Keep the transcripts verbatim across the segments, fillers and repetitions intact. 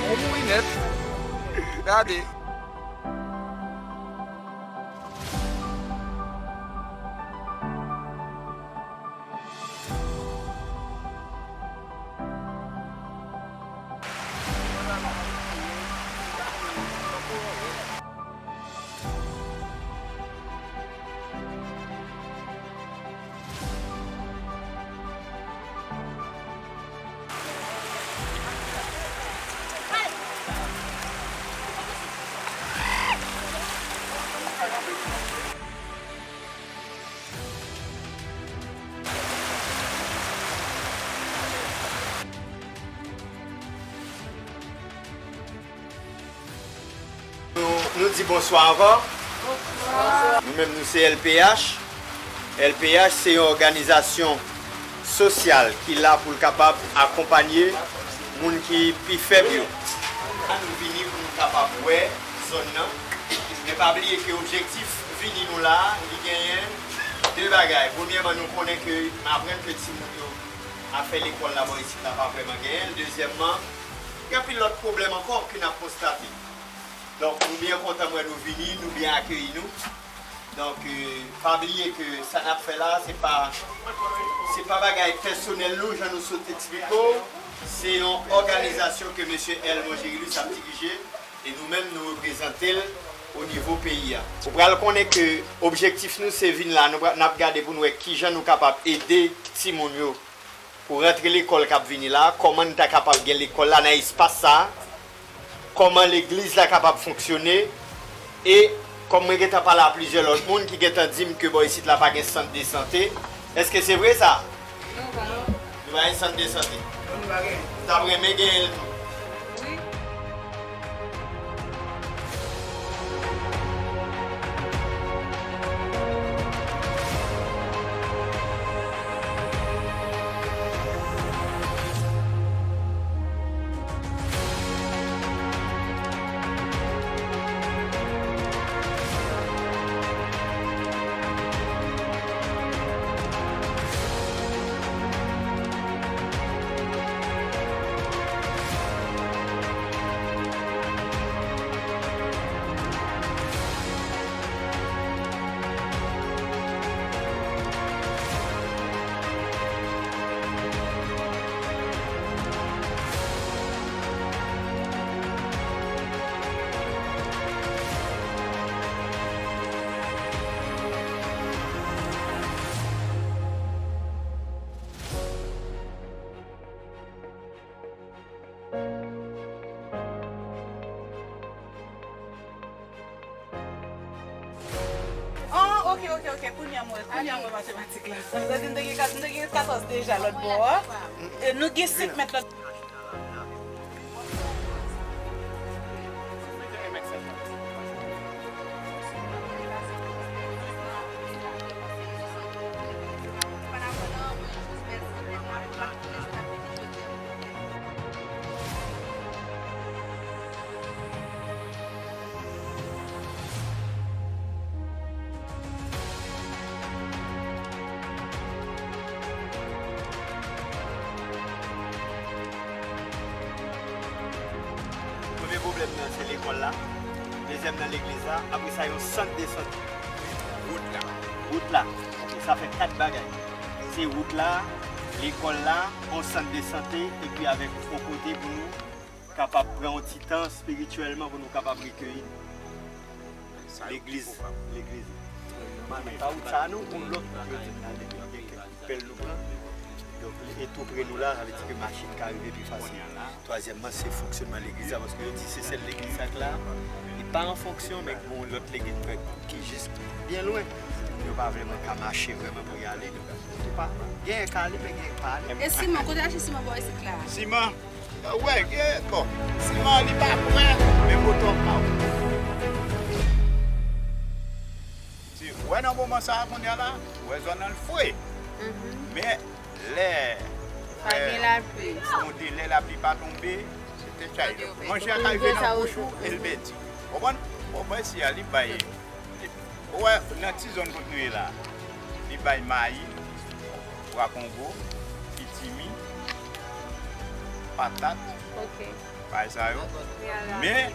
Bon, mouri nèt. Gade. Nou, nou di bonswa ankò. Bonswa. Nou menm, nou se L P H. L P H se yon òganizasyon sosyal ki la pou l kapab akonpanye moun ki pi fèb yo. La nou vini pou nou kapab wè zòn nan. Men pa bliye ke objektif vini nou la, li genyen de bagay. Premyèman, nou konnen ke n aprann ke timoun yo afè lekòl la bò isit la pa vrèman genyen l. Dezyèmman, gen anpil lòt pwoblèm ankò ke n ap konstate. Donk, nou byen kontan m wè nou vini, nou byen akeyi nou. Donk, euh, pa bliye ke sa n ap fè la, se pa, se pa bagay pèsonèl nou, jan nou sot eksplike w. Se yon òganizasyon ke mesye L. Mongerilus ap dirije, e nou menm, nou reprezante l o nivo peyi a. Ou pral konnen ke objektif nou, se vin la, nou pra-, n ap gade pou n wè kijan nou kapab ede timoun yo pou rantre lekòl k ap vini la, kòman n ta kapab gen lekòl la nan espas sa a, kòman legliz la kapab fonksyone, e kòm mwen gentan pale a plizyè lòt moun ki gentan di m ke bò isit la pa gen sant de sante, èske se vre sa? Non, pa. Nou pa gen sant de sante. Nou pa gen. Nou t ap renmen genyen l tou. Wi. Ah, ok, ok, ok. Kounye a m wè, kounye a m wè matematik la. Sa vle di m te gen kat-, m te gen katòz deja lòt bò a. E nou gen senk mèt lòt. Premye pwoblèm nan, se lekòl la. Dezyèm nan, legliz la. Apre sa, yon sant de sante. Wout la. Wout la. Ok, sa fè kat bagay. Se wout la, lekòl la, yon sant de sante, epi avèk yon kote pou nou kapab pran yon ti tan espirityèlman pou nou kapab rekeyi nou. Legliz, legliz. Nòmalman, pa wout sa a non, gon lòt wout yo di n ale, men gen kèk pèl nou pran. Donk, li e tou pre nou la, sa vle di ke machin ka rive pi fasil. Twazyèmman, se fonksyonman legliz la, paske yo di se sèl legliz sa k la, li pa an fonksyon, men gon lòt legliz prèt ki jis byen lwen. Yo pa vrèman ka mache vrèman pou y ale. Donk, ou pa, genyen k ale, men genyen k pa ale. E siman, kote achte siman bò isit la? Siman. Wè, gen, bon, siman li pa prè, men moto ap pa wout. Ti, wè nan moman sa a kounye a la, wè zòn nan l fre. Mhm. Men lè, pa gen lapli, fwonte, lè lapli pa tonbe, se te chay. Manje a ka rive nan bouch ou, e l pèdi. Konprann? Bon, mwen si a li bay, li, wè, nan ti zòn kot nou ye la, li bay mayi, Pwa kongo, pitimi, patat, bagay sa yo. Men,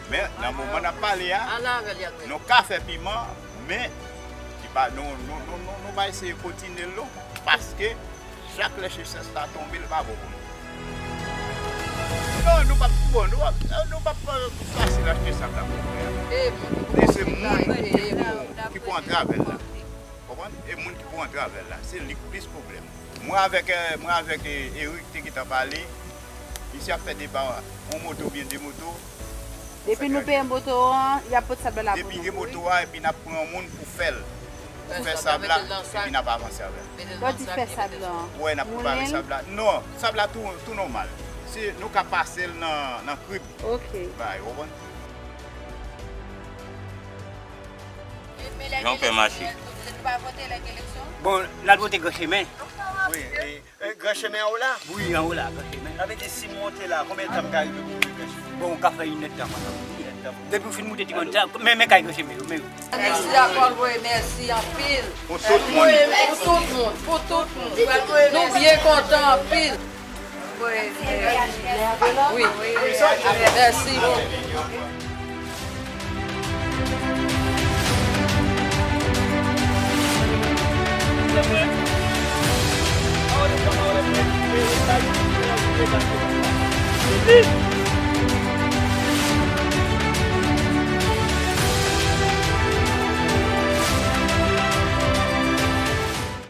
men nan moman n ap pale a, nou ka fè piman, men li pa, nou, nou, nou, nou, nou pa eseye kontinye l non, paske chak lè sechès la tonbe, l pa bon pou nou. Non, nou p ap, bon, nou p ap, nou p ap, euh, fasil achte sab la pou frè a. E se moun ki pou, ki pou antre avè l la. Konprann? E moun ki pou antre avè l la, se li k plis pwoblèm. Mwen avèk, euh, mwen avèk, euh, Eric te gentan pale, misye ap fè deba yon moto oubyen de moto. Depi nou peye moto an, y ap pot sab la pou nou. Depi gen moto a, epi n ap pran yon moun pou fè l. Pou fè sab la, epi n ap avanse avè l. Lè w di fè sab la, ou wè, n ap prepare sab la. Non, sab la tou, tou nòmal. Se, nou ka pase l nan, nan krib. Ok. Bay, ou konprann? Jan w fè mache. Bon, n al vote Gran Chemen. Wi, e, e, Gran Chemen anwo la? Wi, anwo la, Gran Chemen. Sa vle di si m monte la, konbyen tan m ka rive pou rive Gran Chemen? Bon, ou ka fè inèdtan konsa. Inèdtan. Depi w fin moute ti kòn sa, men, men kay Gran Chemen yo, men yo. Mèsi, dakò, voye mèsi anpil. Pou tout moun. Pou tout moun, pou tout moun. Nou byen kontan anpil. Wi. Mèsi.